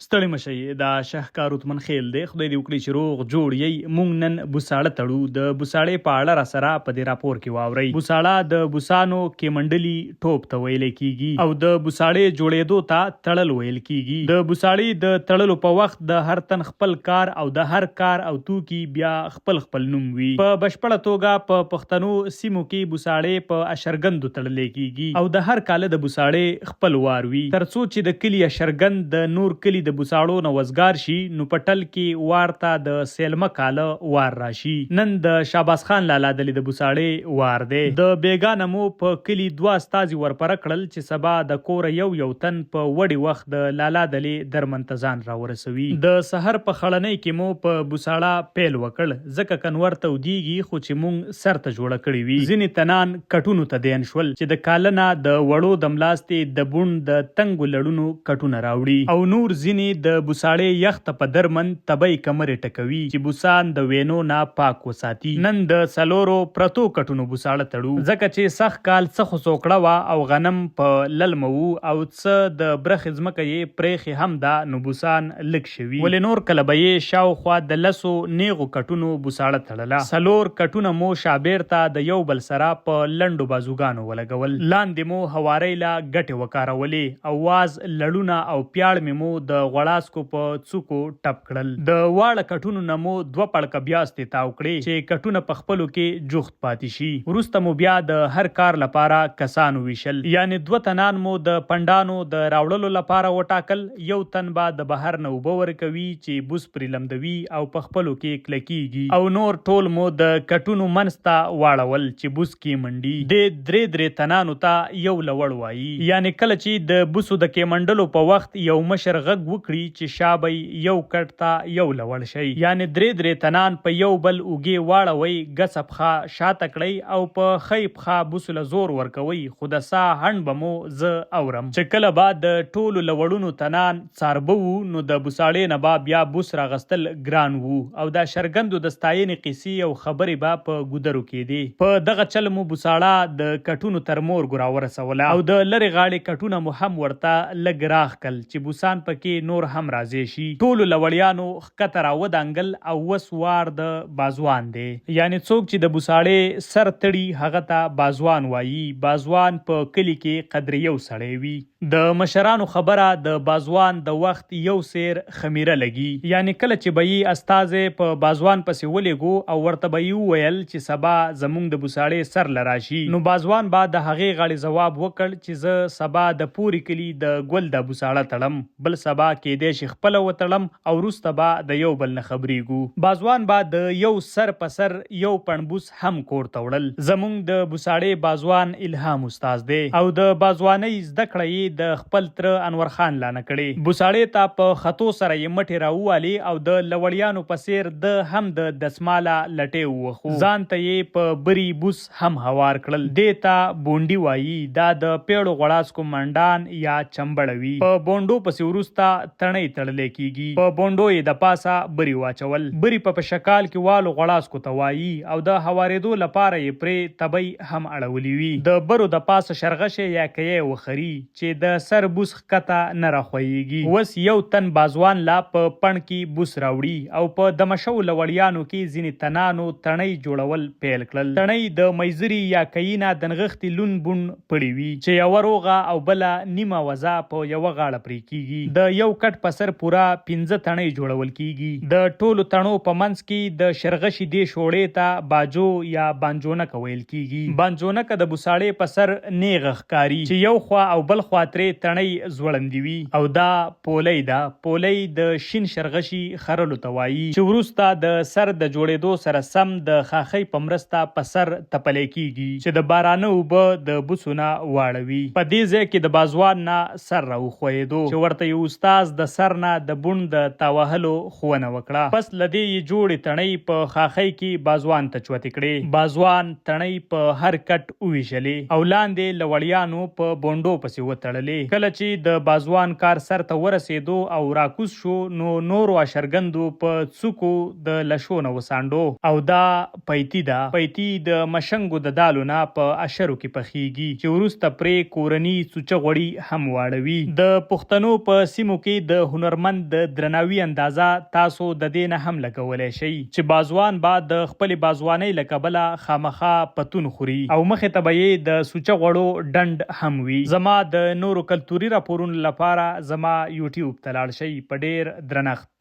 ستړي مه شئ، دا شهکار اتمنخېل دی، خدای دې وکړي چې روغ جوړ یئ. موږ نن بوساړه تړو، د بوساړې په اړه راسره په دې راپور کې واورئ. بوساړه د بوسانو کېمنډلي ټوپ ته ویلی کېږي او د بوساړې جوړېدو ته تړل ویل کېږي. د بوساړې د تړلو په وخت د هر تن خپل کار او د هر کار او توکي بیا خپل خپل نوم وي. په بشپړه توګه په پښتنو سیمو کې بوساړې په اشرګندو تړلی کېږي او د هر کاله د بوساړې خپل وار وي. تر څو چې د کلي اشرګند د نور کلي د بوساړو نه وزګار شي نو په ټل کې وار ته د سېلمه کاله وار راشي. نن د شاباز خان لالا دلې د بوساړې وار دی. د بېګا نه مو په کلي دوه استازي ورپره کړل چې سبا د کوره یو یو تن په وړي وخت د لالا دلې درمن ته ځان راورسوي. د سحر په خړنۍ کې مو په بوساړه پیل وکړ ځکه کنور تودیږي خو چې مونږ سر ته جوړه کړې وي. ځینې تنان کټونو ته دین شول چې د کاله نه د وړو د ملاستې د بوڼ د تنګو لړونو کټونه راوړي او نور ځینې د بوساړې یخ ته په درمند تبۍ کمرې ټکوي چې بوسان د وینو نه پاک وساتي. نن د څلورو پرتو کټونو بوساړه تړو ځکه چې سږ کال څه خو څوکړه وه او غنم په للمه وو او څه د برخې ځمکه یې پرېښې هم ده نو بوسان لږ شوي ولې نور کله به یې شاوخوا د لسو نېغو کټونو بوساړه تړله. څلور کټونه مو شابېرته د یو بل سره په لنډو بازوګانو ولګول. لاندې مو هوارۍ له ګټې وکارولې او واز لړونه او پیاړمې مو د غوړاسکو په څوکو ټپ کړل. د واړه کټونو نه مو دوه پړکه بیاستې تاو کړې چې کټونه په خپلو کې جوخت پاتې شي. وروسته مو بیا د هر کار لپاره کسان وویشل. یعنې دوه تنان مو د پنډانو د راوړلو لپاره وټاکل. یو تن به د بهر نه اوبه ورکوي چې بوس پرې لمدوي او په خپلو کې کلکیږي او نور ټول مو د کټونو منځ ته واړول چې بوس کې منډي. دې درې درې تنانو ته یو لوړ وایي. یعنې کله چې د بوسو د کېمنډلو په وخت یو مشر غږ وکړي چې شابئ یو کټ ته یو لوړ شئ. یعنې درې درې تنان په یو بل اوږې واړوئ، ګڅه پښه شاته کړئ او په ښۍ پښه بوسو له زور ورکوئ خو د ساه هنډ به مو زه اورم. چې کله به د ټولو لوړونو تنان څاربه وو نو د بوساړې نه به بیا بوس راغستل ګران وو او د شرګندو د ستاینې قیصې او خبرې به په ګودرو کېدې. په دغه چل مو بوساړه د کټونو تر مورګو راورسوله او د لرې غاړې کټونه مو هم ورته لږ راښکل چې بوسان په کې نور هم راځی شي. ټولو لوړیانو ښکته را ودانګل او وس وار د بازوان دی. یعنې څوک چې د بوساړې سر تړي هغه ته بازوان وایي. بازوان په کلي کې قدرې یو سړی وي. د مشرانو خبره د بازوان د وخت یو سیر خمیره لګي. یعنې کله چې به یې استازی په بازوان پسې ولېږو او ورته به یې وویل چې سبا زمونږ د بوساړې سر له راشي نو بازوان به د هغې غاړې ځواب وکړ چې زه سبا د پورې کلي د ګل دا بوساړه تړم. بل سبا کېدای شي خپله وتړم او وروسته به د یو بل نه خبرېږو. بازوان به د یو سر په سر یو پڼبوس هم کور ته وړل. زمونږ د بوساړې بازوان الهام استاذ دی او د بازوانۍ زده کړه یې د خپل تره انور خان لا نه کړې. بوساړې ته په ختو سره یې مټې راووالې او د لوړیانو په څېر ده هم د دسماله لټی ووښو. ځان ته یې په بري بوس هم هوار کړل. دې ته بونډي وايي. دا د پېړو غوړاسکو منډان یا چمبړه وي. په بونډو پسې وروسته تڼۍ تړلی کېږي. په بونډو یې د پاسه بري واچول. بري په پشکال کې والو غوړاسکو ته وايي او د هوارېدو له پاره یې پرې تبۍ هم اړولي وي. د برو د پاسه شرغشی یا کیی وخري چې د سر بوس ښکته نه راښویېږي. اوس یو تن بازوان لا په پڼ کې بوس راوړي او په دمه شوو لوړیانو کې ځینې تنانو تڼۍ جوړول پیل کړل. تڼۍ د میزري یا کیي نه د نغښتي لون بوڼ پړي وي چې یوه روغه او بله نیمه وزه په یوه غاړه پرې کېږي. د یو کټ په سر پوره پنځه تڼۍ جوړول کېږي. د ټولو تڼو په منځ کې د شرغشي دې شوړې ته باجو یا بانجونکه ویل کېږي. بانجونکه د بوساړې په سر نېغه ښکاري چې یو خوا او بل خوا ترې تڼۍ ځوړندې وي او دا پولۍ ده. پولۍ د شین شرغشي خرلو ته وايي چې وروسته د سر د جوړېدو سره سم د ښاخۍ په مرسته په سر تپلی کېږي چې د بارانه اوبه د بوڅو نه واړوي. په دې ځای کې د بازوان نه سر راوښویېدو چې ورته یې استاد د سر نه د بوڼ د تاوهلو ښوونه وکړه. پس له دې یې جوړې تڼۍ په ښاخۍ کې بازوان ته چوتې کړې. بازوان تڼۍ په هر کټ وویشلې او لاندې له وړیانو په بونډو پسې وتړلې. کله چې د بازوان کار سر ته ورسېدو او راکوز شو نو نورو اشرګندو په څوکو د لشو نه وڅانډو او دا پيتي ده. پيتي د مشنګو د دالو نه په اشرو کې پخېږي چې وروسته پرې کورني څوچه غوړي هم واړوي. د پښتنو په سيمو کې کې د هنرمند د درناوي اندازه تاسو د دې نه هم لګولی شئ چې بازوان به د خپلې بازوانۍ له کبله خامخا پتون خوري او مخې ته به یې د سوچه غوړو ډنډ هم وي. زما د نورو کلتوري راپورونو لپاره زما یوټیوب ته لاړ شئ. په ډېر درنښت.